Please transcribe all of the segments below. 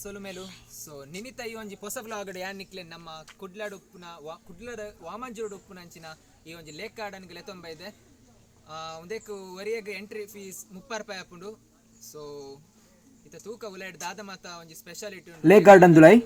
ಸೊಲುಮೇಲು. ಸೊ ನಿಮಿತ್ತ ಈ ಒಂಜಿ ಪೊಸ ವ್ಲಾಗ್ ಯಾನ್ ನಿಕ್ಲೆ ನಮ್ಮ ಕುಡ್ಲಡ್ ಉಪ್ಪುನ ಕುಡ್ಲದ ವಾಮಂಜೂರುಡು ಉಪ್ಪುನ ಅಂಚಿನ ಈ ಒಂಜಿ ಲೇಕ್ ಗಾರ್ಡನ್ ಗೆ ಲೆತೊಂಬ ಇದೆ. ಉಂದೆಕ್ ಒರಿಯಗ್ ಎಂಟ್ರಿ ಫೀಸ್ 30 ರೂಪಾಯಿ ಆಪುಂಡು. ಸೊ ಇತ್ತ ತೂಕ ಉಲೈಡ್ ದಾದ ಮಾತ ಒಂಜಿ ಸ್ಪೆಷಾಲಿಟಿ ಉಂಡು. ಲೇಕ್ ಗಾರ್ಡನ್ ದುಲೈ.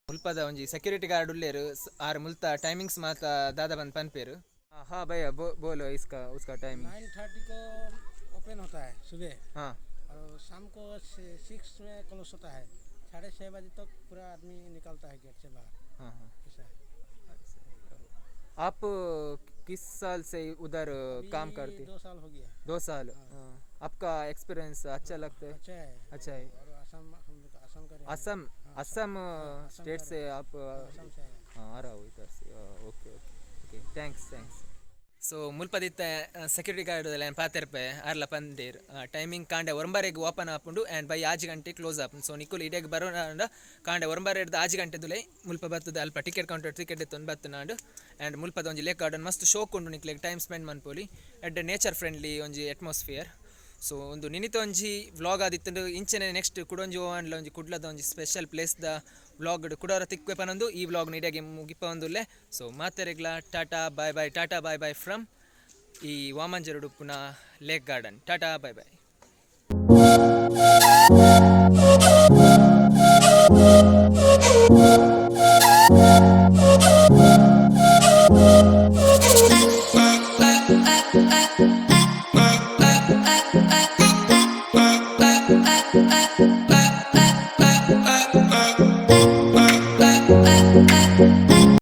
ಮುಲ್ಪದ ಒಂಜಿ ಸೆಕ್ಯೂರಿಟಿ ಗಾರ್ಡ್ ಉಲ್ಲೇರು. ಆರ್ ಮುಲ್ತ ಟೈಮಿಂಗ್ಸ್ ಮಾತ ದಾದ ಬಂದ್ ಪನ್ಪೇರು. हाँ भैया, बोलो इसका उसका टाइमिंग। 9:30 को ओपन होता है सुबह और शाम को 6 में क्लोज होता है। 6:30 बजे तक पूरा आदमी निकलता है गेट से बाहर। हाँ हाँ ऐसा है। आप किस साल से उधर काम अभी करते? 2 साल हो गया। 2 साल। हाँ। आपका एक्सपीरियंस अच्छा लगता है? अच्छा है। अच्छा है। और असम, हम लोग असम का रहने। असम, असम स्टेट से आप? असम से है। हाँ, आ रहा हूँ इधर से। Okay okay okay, thanks, thanks. So ಮುಲ್ಪದಿತ್ತ security guard ಪಾತೆರ್ಪೆ, ಅರ್ಲ ಪಂದೇರ್ ಟೈಮಿಂಗ್ ಕಾಂಡೆ ಒಂಬರೆಗ್ ಓಪನ್ ಆಪುಂಡು ಆ್ಯಂಡ್ ಬೈ 6 ಗಂಟೆ ಕ್ಲೋಸ್ ಆಪುಂಡು. ಸೊ ನಿಕುಲು ಇಡೆಗ್ ಬರೋಣ ಕಾಂಡೆ ಒಂಬರೆಡ್ದ್ 6 ಗಂಟೆ ದುಲೈ ಮುಲ್ಪ ಬತ್ತದ ಅಲ್ಪ ಟಿಕೆಟ್ ಕೌಂಟರ್ ಟಿಕೆಟ್ ಎತ್ತೊಂದು ಬತ್ತನಾಂಡು. ಆ್ಯಂಡ್ ಮುಲ್ಪದ ಒಂಜಿ ಲೇಕ್ ಗಾರ್ಡನ್ ಮಸ್ತ್ ಶೋಕ್ ಉಂಡು. ನಿಕ್ಲೆಗ್ ಟೈಮ್ ಸ್ಪೆಂಡ್ ಮನ್ಪೊಲಿ. ಎಡ್ಡೆ ನೇಚರ್ ಫ್ರೆಂಡ್ಲಿ ಒಂಜಿ ಅಟ್ಮಾಸ್ಫಿಯರ್. ಸೊ ಒಂದು ನಿನಿತ ಒಂಜಿ ವ್ಲಾಗ್ ಆದಿತ್ತುಂಡು. ಇಂಚನೆ ನೆಕ್ಸ್ಟ್ ಕುಡೊಂಜಿ ಓವನ್ಲ ಒಂಜಿ ಕುಡ್ಲದ ಒಂಜಿ ಸ್ಪೆಷಲ್ ಪ್ಲೇಸ್ ದ ವ್ಲಾಗ್ ಕುಡೋರ ತಿಕ್ವೆ ಪನೊಂದು ಈ ವ್ಲಾಗ್ ಇಡೆಗೆ ಮುಗಿಪೊಂದುಲ್ಲೆ. ಸೊ ಮಾತೆರೆಗ್ಲ tata bye bye, tata bye bye from ಈ ವಾಮಂಜರುಡುಪ್ಪುನ lake garden. Tata bye bye.